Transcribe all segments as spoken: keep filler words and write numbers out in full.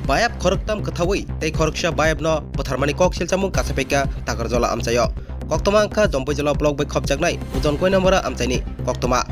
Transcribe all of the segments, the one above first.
Bayap khoroktham kwthaui tei khoroksa bayapno bwtharmani kok silchamung kasapaikha Takarjala amchaio. Koktwma wngkha Jompoijala block bai khopjaknai Ujon Koinamora amchaini koktwma.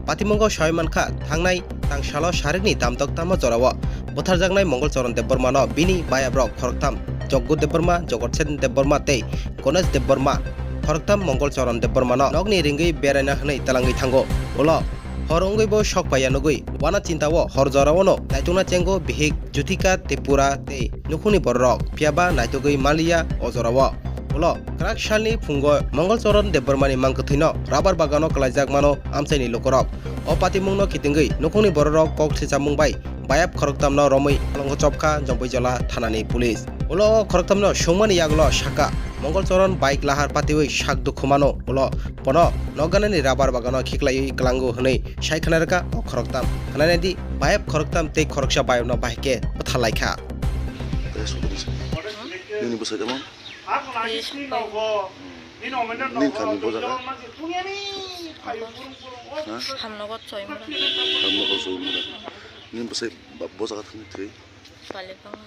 Patimungo sawi mankha, thangnai tangsalo sarikni damtok tamo jorao bwtharjaknai Mongol Choron Debbarmano bini bayaprok khoroktham Joggo Debbarma, Jogotsen Debbarma tei Gonesh Debbarma. Khoroktham Mongol Choron Debbarmano nokni ringwi beraina hwnwi twlangwi thango. Ulo hor wngwi bo sok paiya nugwi wana chintao hor joraono naitukna chengo bihik Jyotika Tripura tei nukhungni bororok, phiyaba naitugwi maliya o jorao. Ulo kwrak salni phungo Mongol Choron Debbarmani mangkwthwino rabar bagano kwlaijak mano amchaini lukurok. O patimungno kitingwi nukhungni bororok kok silchamung bai bayap khoroktamno romwi halongo chopkha Jompoijala thanani police. Ulo o khoroktamno sungmani yagulo sakha Mongol Choron bike lahar patiwi sak dukhu mano, ulo bono nokganani rabar bagano khiklaiwi kwlango hwnwi sai khna rwkha o khoroktam. Khnaina di, bayap khoroktam tei khoroksa bayapno bahai khe bwthar laikha. Nini bwsai tamo? Nini kami bo jaga? Ha? Hamnogo Choimura. Hamnogo Choimura. Nini bwsai bo jaga thangwi thwi? Palibanga.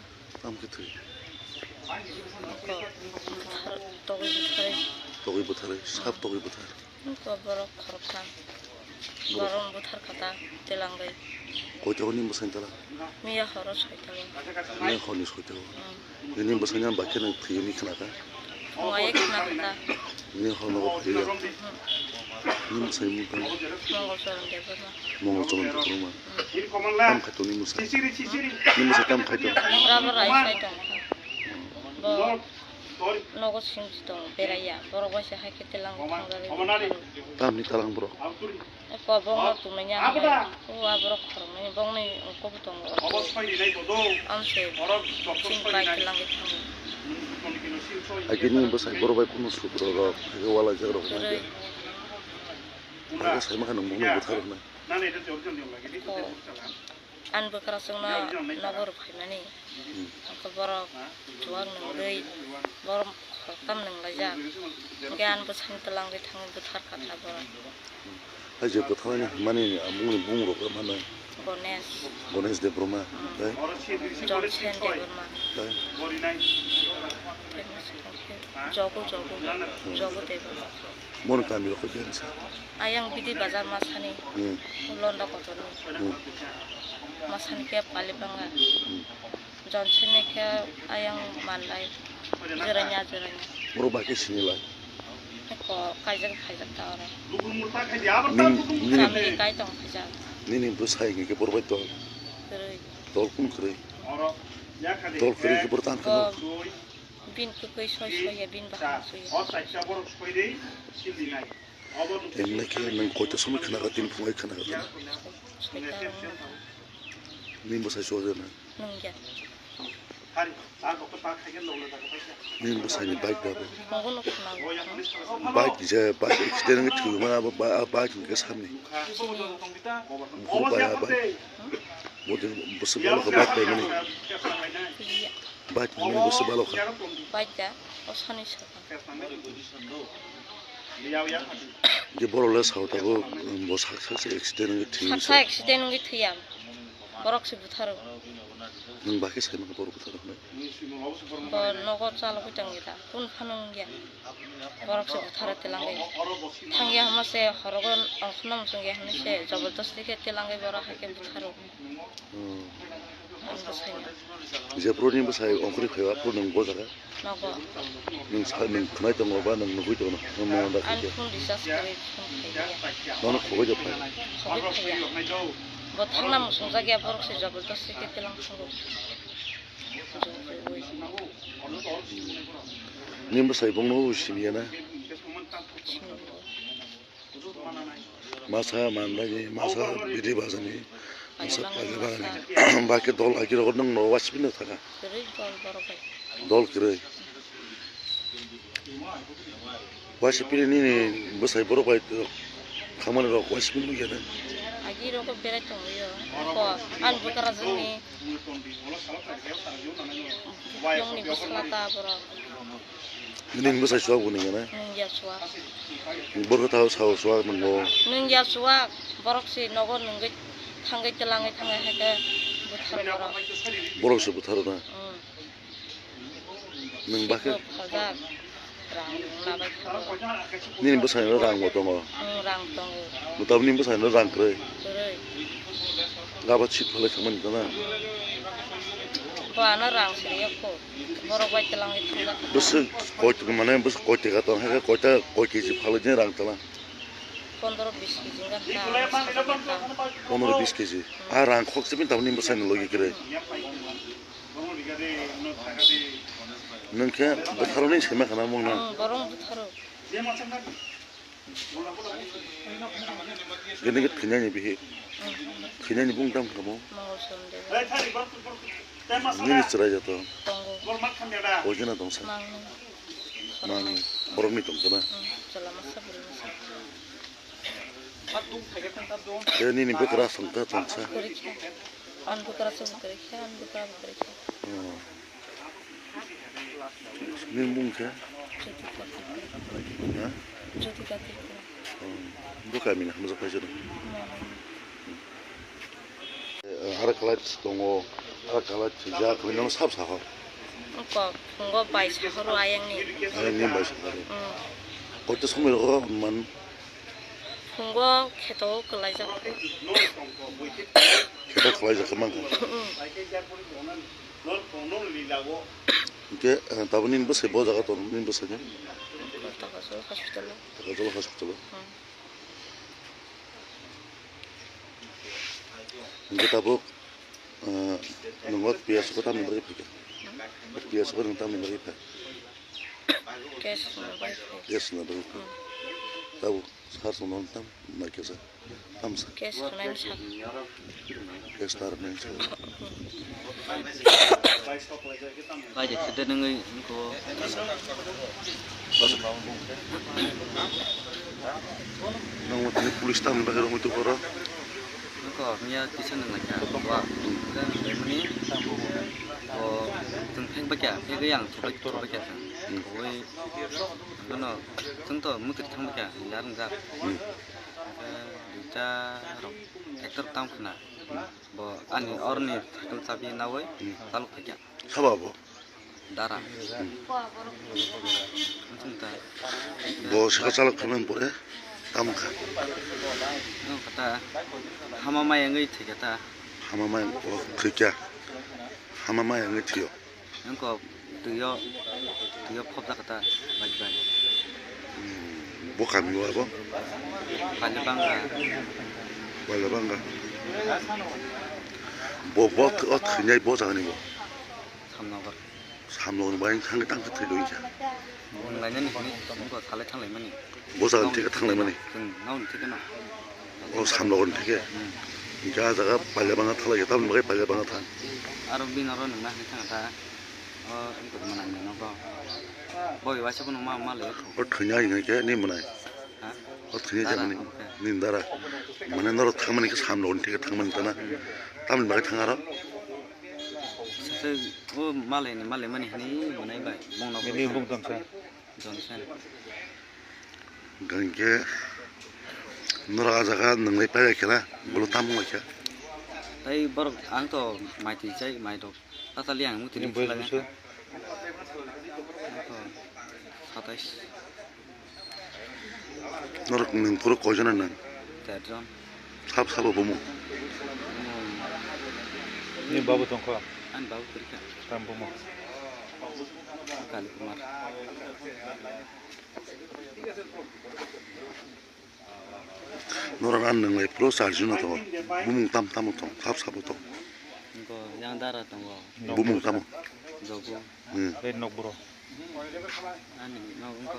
Tamo khe thwi? Ko bwthar, togwi bwtharwi. Togwi bwtharwi, sab togwi bwthar. Ko borok khoroktham. Borok. Borok bwthar kha ta, twlangwi. Koito hwnwi bwsai twlang? Miya horo soita o. Miya horni soita o. Hmm. Nini bwsai nang bai khe nang thwi hwnwi khna kha? Wngya khna kha ta. Nini hor nogo phaiya? Hmm. Nini bwsai mung tang? Mongol Choron Debbarma. Mongol Choron Debbarma. Hmm. Tam khai tong nini bwsai? Nini bwsai tam khai tong? Rubber rai sai tong kha. Bo nogo singsi tong beraiya. Borok bai se hai khe twlang thangjago. Tamni twlang borok? Eko bongno tumanya hai. O aborok khoroknwi bongni ongkho bo tongo. Amse chini bai twlangwi thango. Agini bwsai borok bai kunu sudro rok, ego walaijak rok. Kwrwi. Abo sai mankha nwng bongno bwthar hwnwi. Ko. Ani bwkrasongno nogo rw phaimani. Hmm. Hwnkhe borok chuwak nungwi, borok khoroktham nunglaijak. Hwnkhe ani bwsani twlangwi thangwi bwthar kha ta borok. Hai je bwtharnani hwnmani bumung rok mano? Ganesh. Ganesh Debbarma, hmm, tei? Johnson Debbarma. Tei? Jogu, Jogu. Hmm. Jogu Debbarma. Bono kami rok khe biyang sa? Ayang bidi bazar masani. Hmm. Londa kotorni. Hmm. Masani khe Palibanga. Hmm. Johnson ni khe ayang Mandai. Jiranya, Jiranya. Borok bai khe sini lai? Eko kaijak khaijak ta oro. Nini, nini, kami kai tong khaijak. Nini bwsai hwnkhe borok bai tong? Kwrwi. Dol kun kwrwi? Dol kwrwi khe borok tang khe. Bo bin kwkwi soi soi ya, bin bahai soi ya. Emne khe nwng koito somoi khna kha, tini phungai khna kha tini? Soita rok. Nini bwsai chuwak jana? Nungya. Nini bwsai ni bike da bo? Nogo no khna. Bike je, bike accident wngwi thwi mano abo ba-, bike ni khe samni. Sini. Buphuru bai a bike. Bo de bwswk balo khe bike bai mani. Iya. Bike ni mani bwswk balo kha. Bike da, o sani saka. Je borok le sao tabuk, bo sak sak se accident wngwi thwi. Saksa accident wngwi thwiya. Borok se butharo. Nwng bai khe sai mankha borok butharo hwnwi? Bo nogo chalogwi tongya da. Kunu phano wngya. Borok se butharo twlangwi. Thangya hwnma se horogo ongkhorna muchungya hwnwi se jobordosti khe twlangwi borok hai khe butharo. Hmm. Ang bwsai no. Jephuru ni bwsai ongkhorwi phaiba, aphuru nwng bo jaga? Nogo. Nwng sa, nwng khwnai tongo ba nwng nugwi tongo? Nwng mano da khe? Ani phone recharge kwrwi phone phaiya. Nono khogwi da phai? Khogwi phaiya. Bo thangna muchungjak ya, borok se jobordosti khe twlang thango. Nini bwsai bongno siniya na? Siniya. Masa mandani, masa bidi bazani, masa paja bagani. Baki dol agi rogo nwng no wasipino thaka. Kwrwi dol borok bai. Dol kwrwi. Wasipini nini bwsai borok bai khamani rok wasipini nugya na? Agi rogo berai tongwi o. Ko, ani bwkra jwngni. Biyongni bwsla ta borok. Nini bwsai chuwak bo nungya na? Nungya chuwak. Borok tao sao chuwak nungo. Nungya chuwak, borok se nogo nungwi thangwi twlangwi thangwi hai khe bwthar. Borok se butharo na. Hmm. Nwng bakhe? Siko phaljak, rang labai thango. Nini bwskango rang bo tongo? Hmm, rang tongo. Mwtabwk nini bwskango rang kwrwi? Kwrwi. Gabak sik phalai thangmani tana? Hmm. Bo ano rang siriya kho. Borok bai twlangwi thangjak. Bwswk koi, mane bwswk koi taka tong hai khe, koita, koi keji phalwi de rang twlang? Pondro bis keji wngkha ta, sajak wngkha. Pondro bis keji. Hmm. A rang khokse bini tabuk nini bwskango logi kwrwi? Hmm. Nwng khe bwtharokni saiman khana mungna? Hmm, borok bwtharo. Gini khe thwinani bihik. Hmm. Thwinani bung tamo kha mo? Mongol Soron Debbarma. Nini chwrai joto? Tongo. Koi kheno tongsa? Mangni. Mangni. Borokni tongsa na? Hmm, chwla masa, bwrwi masa. Tei nini bwkra aswk wngkha tongsa? Kwrwi kha. Ani bwkra se bo kwrwi kha, ani bwkra bo kwrwi kha. Oh. Nini bung khe? Jyotika Tripura. Ha? Jyotika Tripura. Oh. Bo kami na hamjak paijak. Hmm. Eh, aro kalai tongo, aro kalai thwijak, hwnwi nono sab saho. Wngkha, phungo bai sahoro ayangni. Ayangni bai sahoro. Hmm. Koito somoi rogo man? Phungo kheto kwlaijak. Kheto kwlaijak khe mankha. Hmm. Hwnkhe, eh, tabuk nini bwsai bo jaga tongo, nini bwsai ni? Takajol hospital o. Takajol hospital o. Hmm. Hwnkhe tabuk, ah, nwng o P S o tamni bagwi phaikha? P S o nwng tamni bagwi phaikha? Case rwna bagwi phaikha. Case rwna bagwi phaikha. Hmm. Tabuk sir songno tam naikhe sa. Tam sa. Case rwnani sa. Case ta rwnani sa. Hmm. Bai de khede nangwi wngkho. Nang watini police tamni bagwi romwi tongkho oro. Wngkho, miya kisa nang laikha, wa. Mani, o, chwng phek bakya, phek yang thubai, thubai kya thang. Hmm. Oi, ano, chwng to mutri thang bakya, jar wngjak. Hmm. Duita rok, ekta rok tam khna. Bo ani orni cycle chabi nawi, hmm, chalok phaikya. Sabo bo? Dara. Hmm. Wngkha ta. Bo saka chalok khaimani pore tamo kha? Wngkha ta. Hama maya wngwi thwikha ta. Hama maya, o, thwikha. Hama maya wngwi thwio. Wngkha twi o, twi o phobjakha ta, bai bai. Hmm, bo kami o abo? Pailabanga. Pailabanga. Bo, bo, o thwinai bo jagani bo? Samnogor. Samnogor bai thang, thang thwi doi kha. Bo nang lainani hwnwi, bo salai thang laimani. Bo jaga thik thang laimani. Chwng nang thik no. O samnogor thik. Hmm. Hingke ah jaga pailabanga thalai, tamni bagwi pailabanga thang. Aro bini oro nang nahni thang ta. O, wngkha manang ni nogo. Boi waisa bono ma, ma le. O thwinai hingke ni mwnai. Ha? O thwinai dara, jemani. Okay. Ni dara. Mane norok thangmani khe samnogor thik thangmani tana. Hmm. Tamni bagwi thang aro. Sase o malai ni, malai mani hini mwnai bai. Bongno bini bung tongsa. Johnson. Hingke norok ah jaga nwnglai pai khe na, bolo tamo khe. Tai borok ang to mai twi chai, mai rok. Tatali ang mutini. Ni boyos bwswk? Ang to satais. Norok nwng phuru koijon nang? Terjon. Sab sabo bumung? Bumung. Ni babu tongkho? Ani babu kwrwikha. Tam bumung? Kali Kumar. Norok ang nwnglai phuru charjon no tongo. Bumung tam tamo tong, sab sabo tong? Wngkha yang dara tongo. Bumung tamo? Jogu. Hmm. Tei nokboro. Ani nok wngkha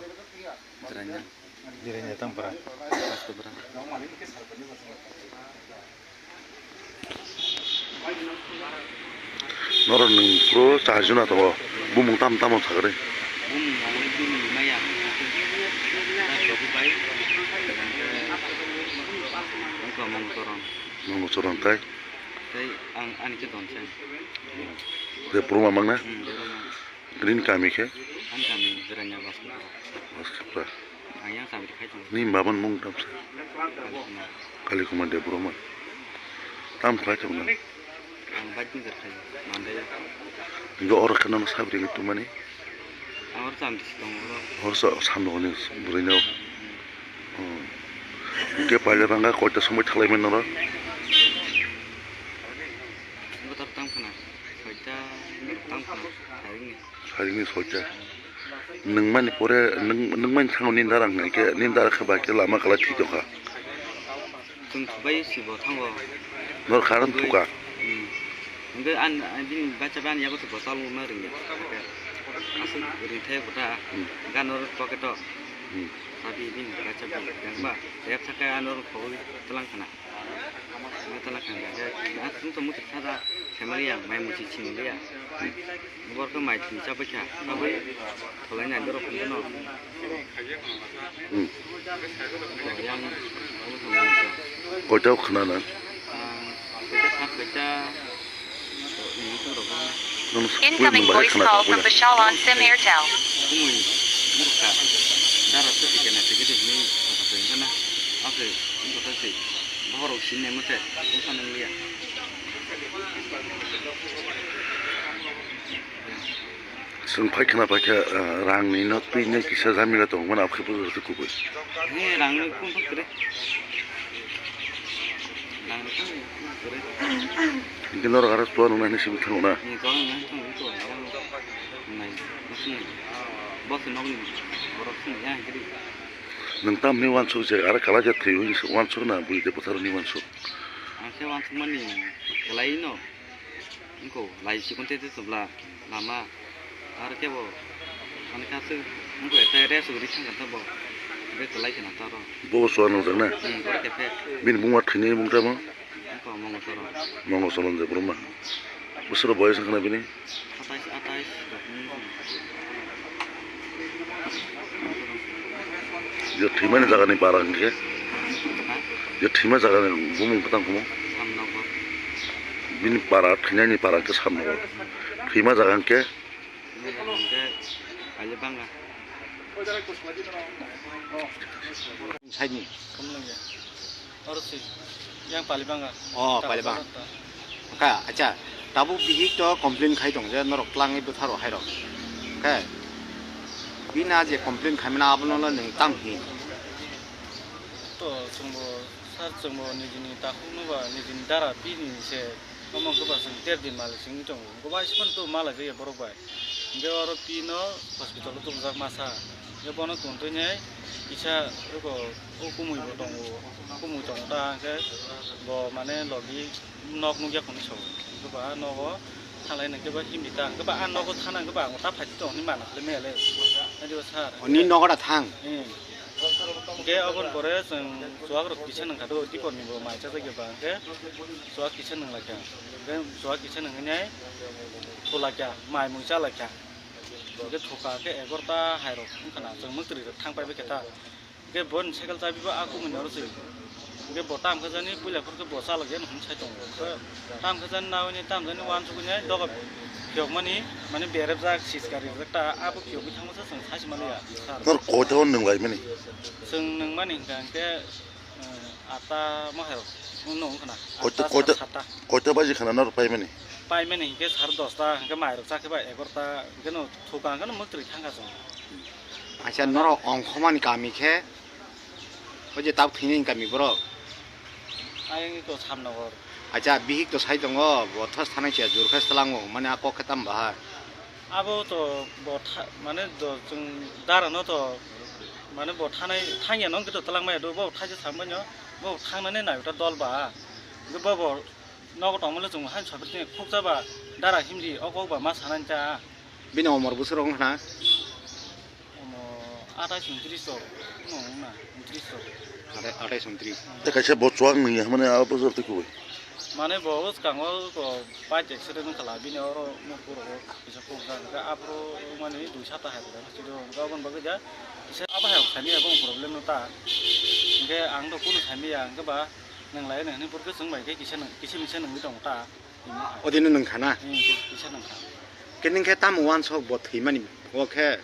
Jiranya. Jiranya tamo para? Kastubra. Norok nwng phuru charjon no tongo. Bumung tam tamo sakhe? Bumung ang bini maya. Jogu bai. Wngkha Mongol Choron. Mongol Choron tai? Tei ang ani khe Donsen. Debbarma mang na? Hmm, Debbarma. Nini kami khe? Ani kami Jiranya Baskapura. Baskapura. Ang yang kami khai tongo. Nini baban mung tamsa? Kali Kumar. Kali Kumar Debbarma. Tam khlai tongo na? Bike ni khayo, mandai. Hingke oro khe nono sabri wngwi tongmani? Ang oro cham tisi tongo oro. Oro sa-, samno hwnwi bwrwino. Hmm. Hingke pailabanga koita somoi thalai mani noro? Bothar tang khna, soita tang khna, saringni. Saringni soita. Nwng mani pore, nwng, nwng mani thango nini dara hwnka khe, nini dara khe bai khe lama kwlai thwi tongkha. Chwng thubai si bo thango. Nor kharan thuka. Hmm. Hingke an, an bini bacha ban yago se bo chalo ma ringya. Aswk ringthai kota. Hmm. Ganor pocket o. Hmm. Sabi bini bacha ban. Yang ba, rep thaka anor khogwi tlang khana. Tala kang ya, ya, ya, sung to muti khada, family ya, mai muti ching ya. Bor ko mai twi cha bakha, aboi tholai nai borok phung no. Hmm. Yang, abo thang nang sa. Koita khna na? Ah, koita kha, koita, ini to rogo. Incoming voice call from Vishal on sim Airtel. Kumui, murka, dara to tikena tikiri ni, apa tu ini kana? Oke, ini kota sih. Bohrok sini mute, tungsa nang liya. Chwng phai khna paikha, ah, rangni no twi nai kisa jamila tongmani, abo khe bwswk twi kubui. Ni rangni kum phang kwrwi. Rangni kum phang kwrwi. Hingke norok aro chuwa nuknai hinwi simi thango na? Ni chuwa nuknai hinwi thango, abo nai, nai, nai. Boss nokni borok sini ya, hingke di. Nwng tamni wansuk je aro kala je thwi wansuk na bui de bwtharni wansuk? Ang khe wansukmani kwlai no. Wngkho lai chikon tei tei chwbla lama. Aro kebo ani kasu wngkho eta rest guri thangkha ta bo. Be kwlai khna ta ro. Bo chuwa nukjak na? Hmm, oro khe phe. Bini buma thwini bung tamo? Wngkho Mongo Soron. Mongo Soron je borok ma. Bwswk boyes wngkha na bini? Satais, atais. Je thwimani jaga ni para hwnkhe? Ha? Je thwima jaga ni bumung kwtang kumo? Samnogor. Bini para, thwinani para hwnkhe Samnogor. Thwima jaga hwnkhe? Thwima jaga hwnkhe Palibanga. Saini. Oro si, yang Palibanga. Oh, Palibanga. Kha, acha, tabuk bihik to complain khai tong je norok tlangwi bwtharo hairok. Khe, bina je complain khaimani abono le nwng tam hin? To chwngbo, sir, chwngbo nijini takhukno ba nijini dara bini se omo wngkhe ba chwng ter din malik se wngwi tongo. Wngkhe bai se phano to malai jaya borok bai. Hingke oro pino hospital o tubujak masa. Hingke bono tongtwini kisa eko o kumui bo tongo, kumui tongo ta hingke bo mane logi nok nukya hwnwi sao. Hingke ba nogo thanglai nangkhe ba himdi ta hingke ba a nogo thana hingke ba ang ta phaidi tong hinwi mana khlai maya le. Nai diba sir? O, nini nogo da thang? Hmm. Hingke aboni pore chwng chuwak rok kisa nangkha do, dipor ni bo mai chajak ya ba hingke chuwak kisa nanglaikha. Hingke chuwak kisa nangwi nai thulakya, mai mui chalaikha. Hingke thoka khe egarota hai rok wngkha na, chwng mwtwrwi rok thang pai bai khe ta. Hingke boni cycle chabi bo a kumui ni oro se. Hingke bo tam khe jani puila phuru khe bo chalok ya hinwi sai tongo. Tam khe jani nawi ni tam jani wansugwi nai doga phiyok mani, mane berep jak sis gari jak ta abo phiyok bithang masa chwng sai se mali ya. Nor koita o nwng lai mani? Chwng nwng mani hingka hingke, eh, atta mohai rok nwng wngkha na. Koita, atta, koita, sat, satta. Koita baji khana nor pai mani? Pai mani hingke sar dosta, hingke mai rok chakhe ba egarota, hingke no thoka hingke no mwtwrwi thangkha chwng. Acha, norok ongkhormani kami khe, o je tabuk thwinani kami borok? Ayang iko Samnogor. Acha, bihik to sai tongo, bo thos thanai se jur khe tlango, mane a kok khe tam bahai? Abo to bo tha-, mane do chwng dara no to, mane bo thanai, thangya no hwnkhe to twlang maya do, bo thaisa sambai no, bo thangnani nai ta dol ba. Hwnkhe bo bo nogo tongmani chwng haino sabri khukcha ba, dara himdi, o kok ba ma sanani ta. Bini omor bwswk rok wngkha na? Omo atais untris rok, omo wngna untris rok. Atai-, atais untris. Tei kaisa bo chuwak nungya hwnmani abo bwswk twi kubui? Mane bo bwskango ko bike accident wngkha la, bini oro murku rogo kisa kok jak, hwnkhe aphuru wngmani dui sata hai rok, hwnkhe aboni bagwi da kisa abo hai rok sani abo problem no ta, hwnkhe ang do kunu sani ya, hwnkhe ba nwng lai nang hinwi purkhe chwng bai khe kisa nung, kisa misa nungwi tongo ta. Odino nwng kha na? Hmm, kisa nwng kha. Khe nwng khe tamo uansuk bo thwimani o khe?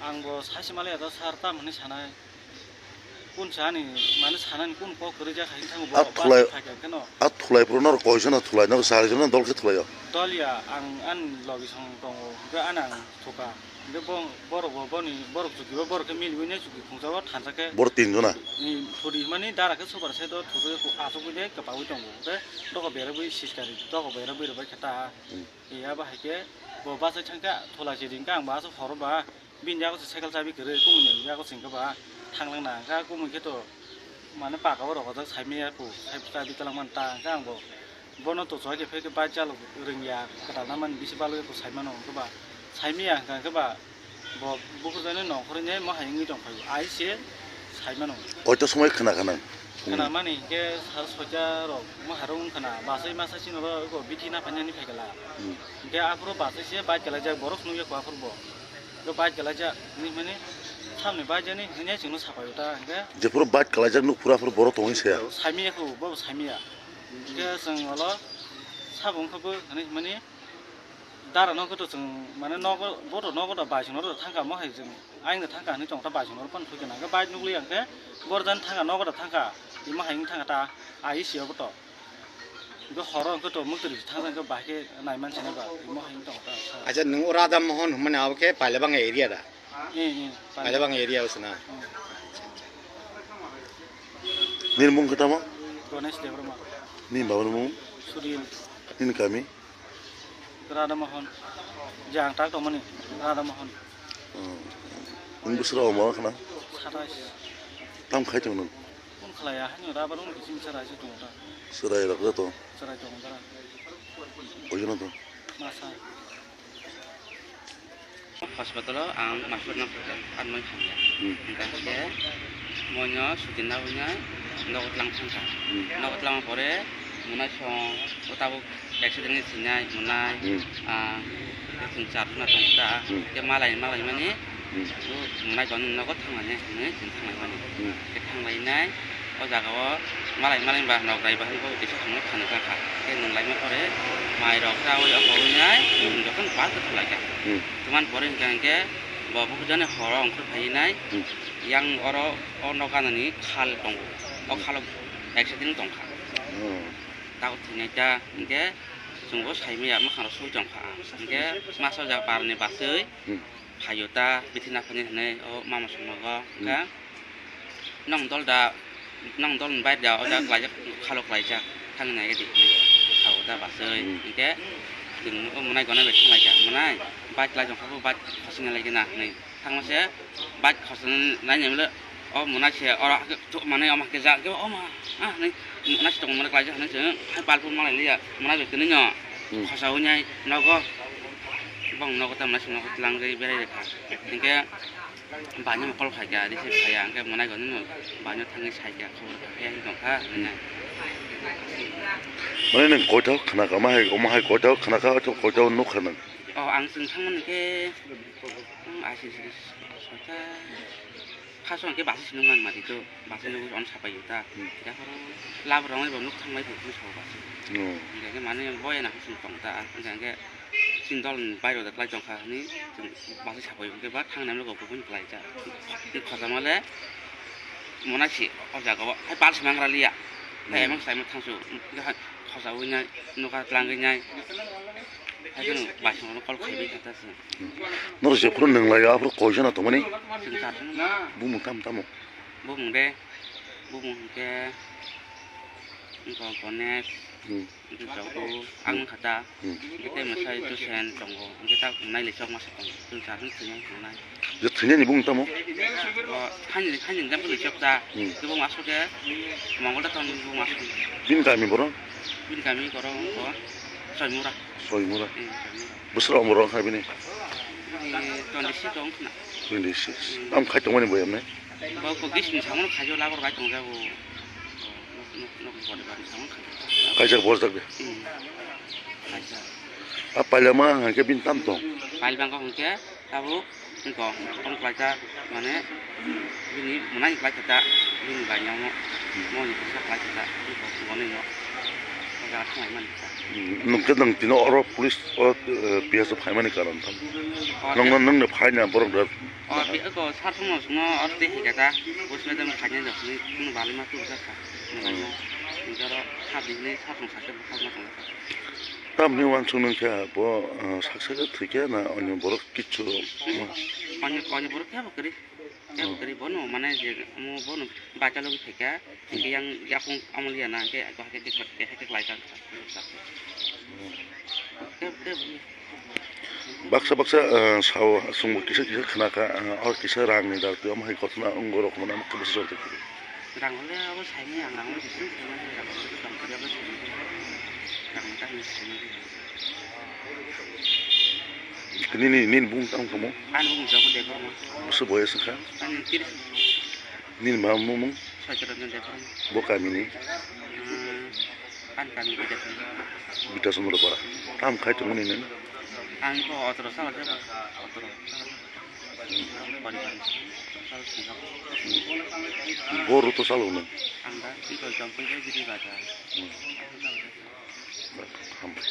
Ang bo saisi maliya da sir, tam hwnwi sanai. Kun sani, mane sanani kun kok kwrwi jak hai thango A bo thulai-, bus phaikha kheno. A thulai pro nor koisono thulai, nor sari jono dol khe thulai o. Dol ya, ang ani logi song tongo, hwnkhe ani ang thuka. Hwnkhe bo, borok bo, boni, borok chuki bo, borok khe miliwi nai chuki khungsa o thansa khe. Bor tin jona. Ni thudi himani dara khe super set o thudi asugwi de kwpawi tongo. Hwnkhe doko berabwi siskari, doko berabwi rwbai khe ta. Hmm. Iya bahai khe bo bus thangkha thula chiri hwnkhe ang bus horo ba. Bini yago se cycle chabi kwrwi, kumuni yago se hwnkhe ba thanglang na, hwnkhe kumui khe to mane paka o rok ojak saimaya ku, sai chabi twlang man ta, hwnkhe ang bo bono to choi khe phai khe bike chalok rwngya, kwtal na mani bisi balwi ku saimano, hwnkhe ba saimaya hwnkha hwnkhe ba bo bukur jani nongkhorwi nai mo hai wngwi tong phai, ai se saimano. Koito somoi khna khna? Khna mani hwnkhe sal soita rok mo harung khna, basai masa chini oro bithi na phai nani phai kala. Hmm. Hwnkhe aphuru basai se bike kwlaijak, borok nukya ku aphuru bo. Hwnkhe bike kwlaijak hinwi mani samni bike jani hinwi chwngno sapai o ta hwnkhe. Jephuru bike kwlaijak nuk phuru aphuru borok tongwi se. Saimaya kho, bo saimaya. Hwnkhe chwng olo sabo wngkha bo hinwi mani dara no khe to chwng mane nogo, bo to nogo da bai chwng no thangka mo hai chwng aing da thangka hinwi tong ta bai chwng no phano thwi khe na hwnkhe bike nukli ya hwnkhe bor jani thangka nogo da thangka imo hai wng thangka ta ai si obo to. Hwnkhe horo hwnkhe to mwtwrwi thangsa hwnkhe bahai khe naiman sina ba, imo hai wng tong ta. Acha, nwng o Radha Mohon hwnmani abo khe Pailabang area da? Eh, eh, Pailabang area o sina. Hmm. Nini mung khe tamo? Ganesh Debbarma. Nini baba ni mung? Suril. Nini kami? Radha Mohon. Je ang tak tongmani, Radha Mohon. Hmm. Nwng bwswk rok omo khna? Satais. Tam khai tong nwng? Phone khlaiya, haino rubber wng kiching chwrai se tongo ta. Chwrai rok joto? Chwrai tongo ta. Ojono to? Masa. Hospital o ang masuk na phaikha, ar moi hamya. Hmm. Hingkha khe moino suti na wngya nogo tlang thangkha. Hmm. Nogo tlang pore mwnai song o tabuk accident ni sinai mwnai, Hmm. ah, chwng char jona tongo ta. Hmm. Khe malai malai mani Hmm. Bo mwnai goni nogo thanglai nai hinwi chwng thanglai mani. Hmm. Khe thanglai nai o jaga o malai malai ba nok rai ba hinwi bo kisa thangwi phan kha kha. Khe nwng lai ma pore mai rok chawi o hoi nai Hmm. nwng jokhon bal khe thulai kha. Hmm. Thuman pore hwnkha hwnkhe bo bukhuk jani horo ongkhor phai nai Hmm. yang oro o nok ganani khal tongo. O Hmm. khalo accident tong kha. Hmm. Tabuk thwinai ta hwnkhe chwng bo sai maya mwkhang rok soi tong kha. Hwnkhe masa o jaga par ni basui. Hmm. Phaio ta bithi naphani hinwi o mama songnogo Hmm. kha. Nong dol da, nong dol ni bai da o da klaijak, khalo klaijak thangwi nai di hinwi sao da basui. Hmm. Hwnkhe chwng o mwnai gona bai thanglaijak, mwnai bike lai jong kha bo bike khosingna lai gana hinwi thangma se bike khosingna nai nai mile o mwnai se oro hake thuk manwi omo hake ja hake omo ah hinwi mwnai se tongmani klaijak hinwi chwng hai balpun malai liya mwnai bai tini no Hmm. khosa wngnai nogo bong nogo tamna se nogo twlangwi berai rwkha. Hinkhe bani mokol phaikha, receive khaiya, hinkhe mwnai gwnino bani thangwi saikha, khobor kha, khe tongkha, hinwi. Mane nwng koitha khna kha, ma hai, omo hai koitha khna kha, koitha nukha nwng? Oh, ang chwng thangmani khe, hmm, I C C soita, first o hinkhe bus se nukmani mati to, bus se nukwi ono sapai ta. Hmm. Yaphoro labrok wngwi bo nuk thanglai phuru sao bus se. Hmm. Hinkhe mane boya na chwng tong ta, hinkhe Chini dol ni bairo da klai tongkha hinwi chwng bus se sapai hwnkhe ba thangnai mani kok buphang kwlaijak. Tei khojama le mwnai se o jaga o hai bus se mangra liya. Hai Hmm. emang sai ma thangsu khosa wi nai nokha twlangwi nai. Hai kheno bus se call khaiwi kha ta se. Hmm. Noro jephuru nwng lai aphuru koijana tongmani? Chwng char jona. Bumung tamo tamo? Bumung de, bumung hwnkhe wngkha Ganesh. Hmm. Hwnkhe Jogu, ang wngkha ta. Hmm. Hwnkhe tei mwsai Tusen tongo. Hwnkhe ta nailaichok masa tongo. Chwng char jona thwinai tongnai. Je thwinani bung tamo? O, thani, thani jang thwinaichok ta. Hmm. Khe bung aswk khe Mongol da tongni bung aswk. Bini kami borok? Bini kami borok wngkha Soimura. Soimura. Hmm, Soimura. Bwswk rok borok wngkha bini? Bini twenty six rok wngkha na. Twenty six. Hmm. Tamo khai tongmani bo emne? Bo ko gisni samung khajo labor bai tongjago. Nok, nok, nok body body samung khajo. Kaijak bojak de. Hmm. Kaijak. A pailama hwnkhe bini tam tong? Pailbang ko hwnkhe tabuk wngko, kono klaijak mane bini mwnai klaijak ta, bini bai namo, mo ni kisa klaijak ta, wngko, boni no. O jaga thanglai mani ta. Hmm, nwng khe nwng tino oro police o, eh, P S o phaimani karon tam? O, Nwng, nwng, nwng no phaina borok da? O, bi-, ko, sar sung no sung no, o, tei hai kata, bus me dem khaina da, ni, kunu bali ma tu sa sa, ni bali ma. Ni jaro, sar di ni, sar sung sa ke, sar ma sung sa. Tamni uansuk nung khe bo, ah, saksa khe thwi khe na onyo borok kichu, ah. Onyo, onyo borok khe bo kwrwi, khe bo kwrwi bono, mane je, omo bono bacha logi thwi khe, yang yakung amol ya na, khe, khe, khe, khe, khe, khe, khe, khe, khe, khe, khe, khe, khe, khe, khe, khe, Baksa baksa, eh, sao, chwngbo kisa kisa khna kha, eh, o kisa rangni dal twi omo hai kothoma wngbo rok hwnwi omo khe bwsajak tong khe. Rang hole abo saimanya, ang rang hole bising bising manya, rang hole tong khe abo saimanya. Rang hole tamo saimanya. Nini, nini bung tamo kamo? Ani bung Jogo Debbarma. Bwswk boyes wngkha? Ani tiris. Nini ma mung mung? Soichoranja Debbarma. Bo kamini? Hmm. Ani kami Bidya Chandra. Bidya Chandra Para. Tam khai tongmani nang? Ang ibo otro sala jabo. Otro. Poribar. Sal singkha. Boro to salo nang? Ang da ibo Jampui bai Bidi Bajar. Hmm. Hambai.